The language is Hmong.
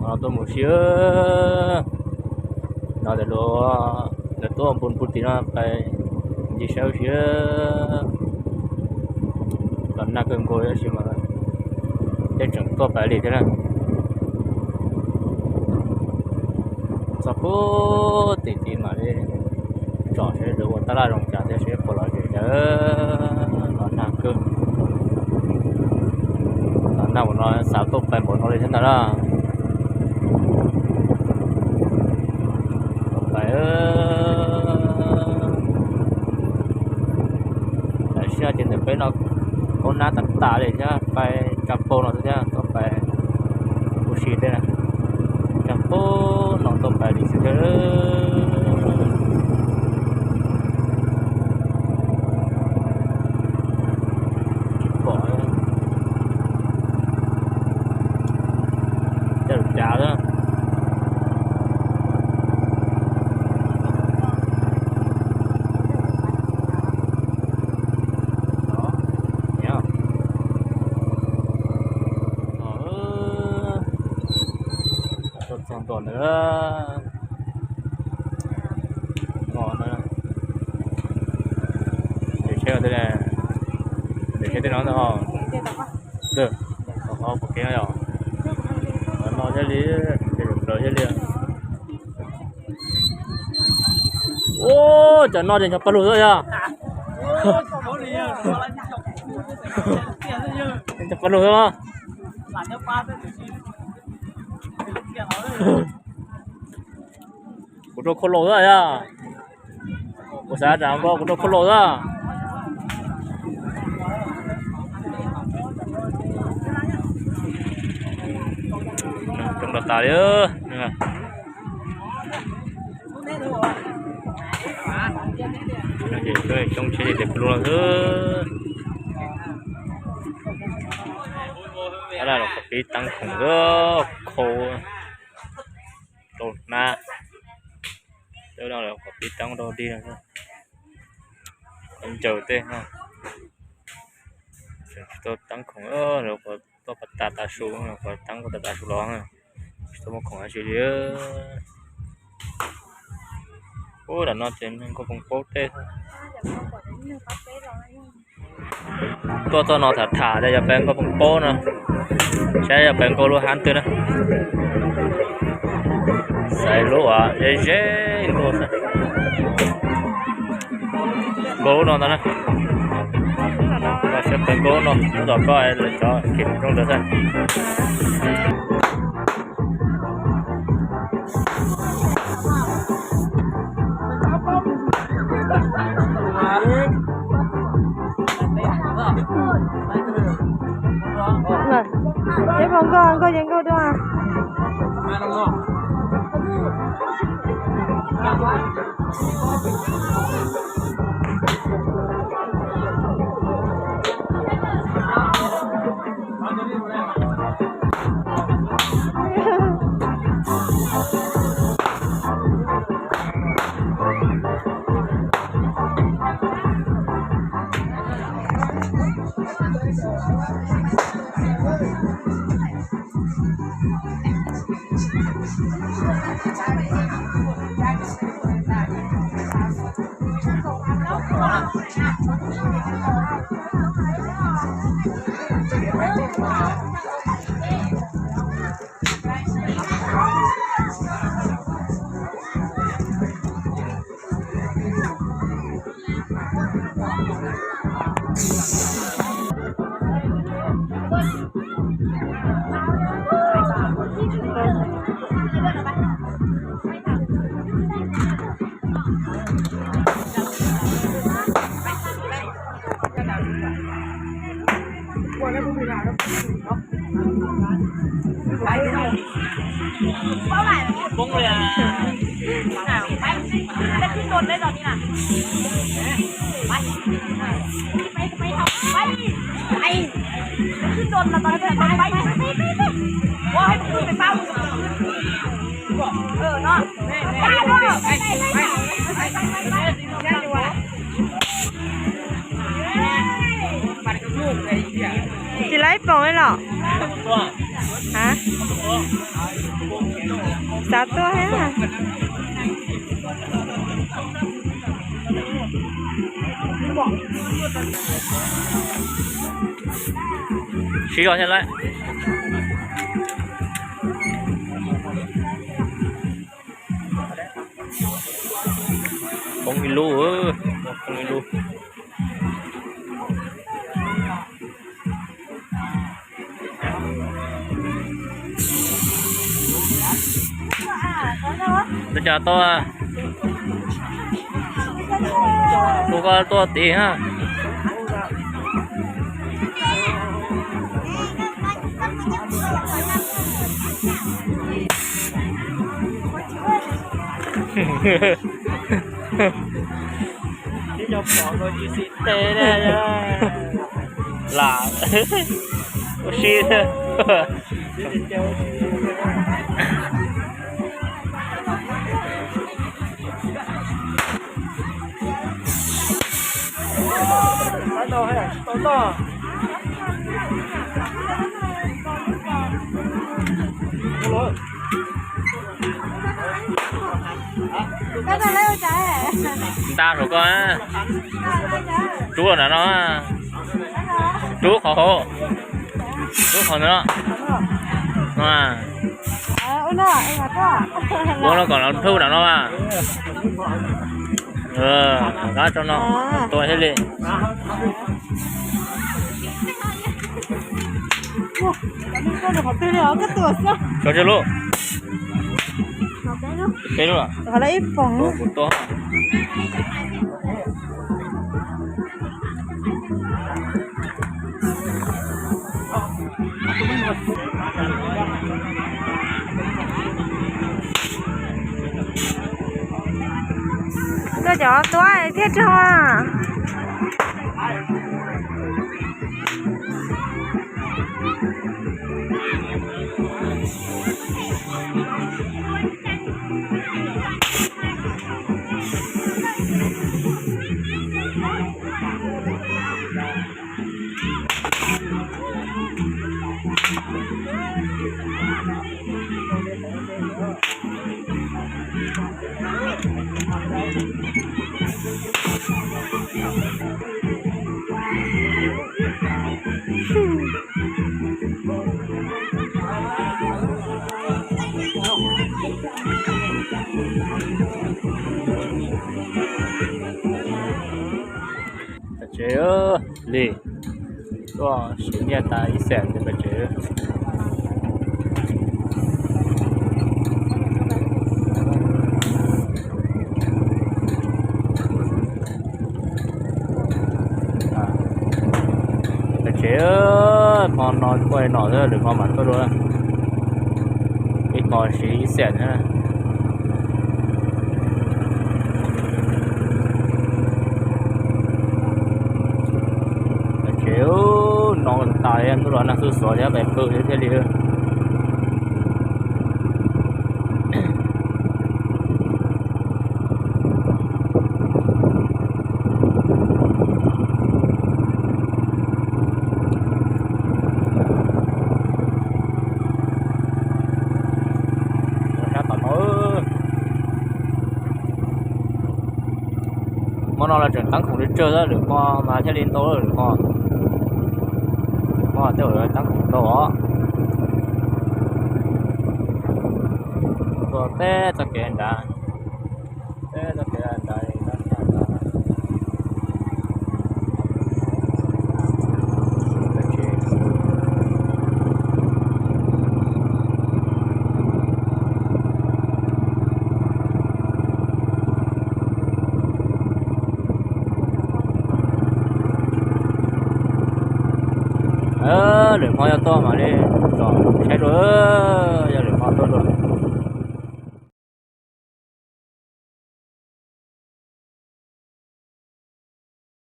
Tuaj mus si, no tias luag, lawv tuaj npu npu tim no pais ncig saib ua si. Los nag kawg nkaus tab sis mas tej tseem tuaj pais li thiab na. Txog puag tim tid mam li tsom seb lawv ua tab laj zoo cas thiab seb puas lom zem cas. Los nag kawg. Los nag ua no xav tuaj pais npaum no li thiab ntag na. Pais, tam sim no ces ntawm peb no kaub nab tas tas li thiab, pais tsa paug no thiab, tuaj pais ua si tej na. Tsa paug no tuaj pais li xwb thiab. Tsis pom, caij lub cav xwb. Txog ntua ntawd, no, saib tej no, tej no, ho, ho pom kev no yom, no thiaj li, ces lawv thiaj li. Ua, cov no ces nco pawg lug xwb yog. Nco pawg lug xwb. Kuv rau khau laus xwb yog. Kuv xav tsam nkaus kuv rau khau laus xwb. Coob rau tas li. Coob tsheb li tes pluag xwb. Tab laj los kom pib teeb khoom xwb, khau rau hnab. Tab laj los kom pib teeb rau dig, ncaws tej. Tsis tau teeb khoom, tuaj pas tas tas su, kom teeb pas tas tas su los tsis tau muaj khoom dab tsi li. Ub, tam no ces neeg nkauj phoos paub tej. Tuaj txog no tham tham tias yog peb nkauj phoos paub no, saib yog peb nkauj lub hab twg na. Xaiv lub uas ze ze nkauj xwb. Nkauj lub no ntag na. Saib peb nkauj lub no, lub tom koj lawv cov kis zoo ntawd xwb. Ces pom nkauj, nkauj ces nkauj dua. Tsis laib poom li los? Hab, xav tuaj thiab. Siv zog thiab lawm. Poob ib lub, poob ib lub. Ua cas tau, ua koj tuaj tid na. Lam ua si. Nta saum ko, rub los nram no, rub qhov hauv, rub qhov no, ua no kom nws thub nram no mas. Rov qab tso no, tua thiaj li. Tso tsawg lub? Peb lub. Kuv tua. Tuaj cov tuab thiab tso. Pem tsev li, tuaj siv nyiaj tas ib xees rau pem tsev. Pem tsev, hmo no tuaj ib nom xwb, lwm hmo mam tuaj dua. Ib hmo siv ib xees na. Pem tsev, no tas ntuj los nag xuj xuav thiab, pem pw thiab thiaj li. Hmo no los tseem teeb khoom tsawg tsawg, lwm hmo mas thiaj li ntau, lwm hmo, lwm hmo tej zaum teeb khoom ntau os. Tuaj peb txoj kev nrad, peb txoj kev nrad. Lwm hmo yog tuaj mam li los saib dua, yog lwm hmo tuaj dua.